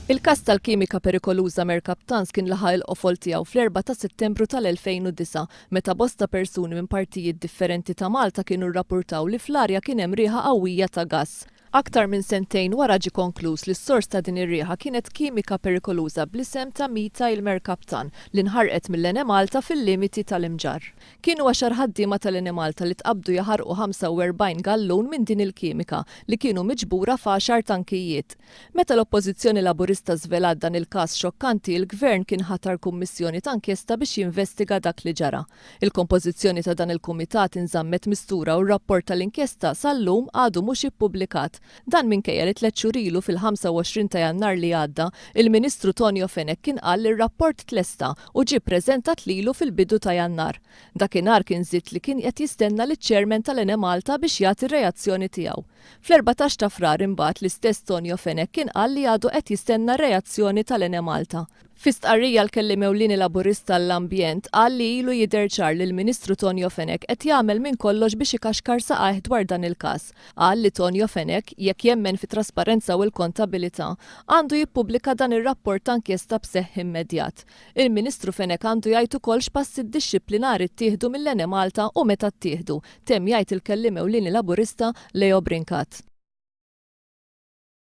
Il-każ tal-kimika perikoluża Mercaptans kien laħaq il-qofol tiegħu fl-4 ta' Settembru tal-2009 meta bosta persuni minn partijiet differenti ta' Malta kienu rrappurtaw li fl-arja kien hemm riħa qawwija ta' gass. Aktar minn sentejn wara ġie konkluż li s-sors ta' din ir-riħa kienet kimika perikoluża bl-isem ta' methyl mercaptan li nħarqet mill-Enemalta fil-limiti tal-Imġarr. Kienu għaxar ħaddiema tal-Enemalta li tqabbdu jaħarqu 45 gallun minn din il-kimika li kienu miġbura f'għaxar tankijiet. Meta l-Oppożizzjoni Laburista żvelat dan il-każ xokkanti, il-Gvern kien ħatar kummissjoni ta' inkjesta biex jinvestiga dak li ġara. Il-kompożizzjoni ta' dan il-kumitat inżammet mistura u r-rapport tal-inkjesta sal-lum għadu mhux ippubblikat. Dan minkejja li tlett xhur ilu fil-25 ta' Jannar li għadda, il-Ministru Tonio Fenech kien qal li r-rapport tlesta u ġie ppreżentat lilu fil-bidu ta' Jannar. Dakinhar kien żied li kien qed jistenna liċ-Chairman tal-Enemalta biex jagħti r-reazzjoni tiegħu. Fl-14 ta' Frar imbagħad l-istess Tonio Fenech kien qal li għadu qed jistenna r-reazzjoni tal-Enemalta. Fi stqarrija l-Kelliem Ewlieni Laburista għall-Ambjent qal li ilu jidher ċar li l-Ministru Tonio Fenech qed jagħmel minn kollox biex ikaxkar saqajh dwar dan il-każ. Qal li Tonio Fenech, jekk jemmen fit-trasparenza u l-kontabilità, għandu jippubblika dan ir-rapport ta' inkjesta b'seħħ immedjat. Il-Ministru Fenech għandu jgħid ukoll x'passi dixxiplinari ttieħdu mill-Enemalta u meta ttieħdu, temm jgħid il-Kelliem Ewlieni Laburista Leo Brincat.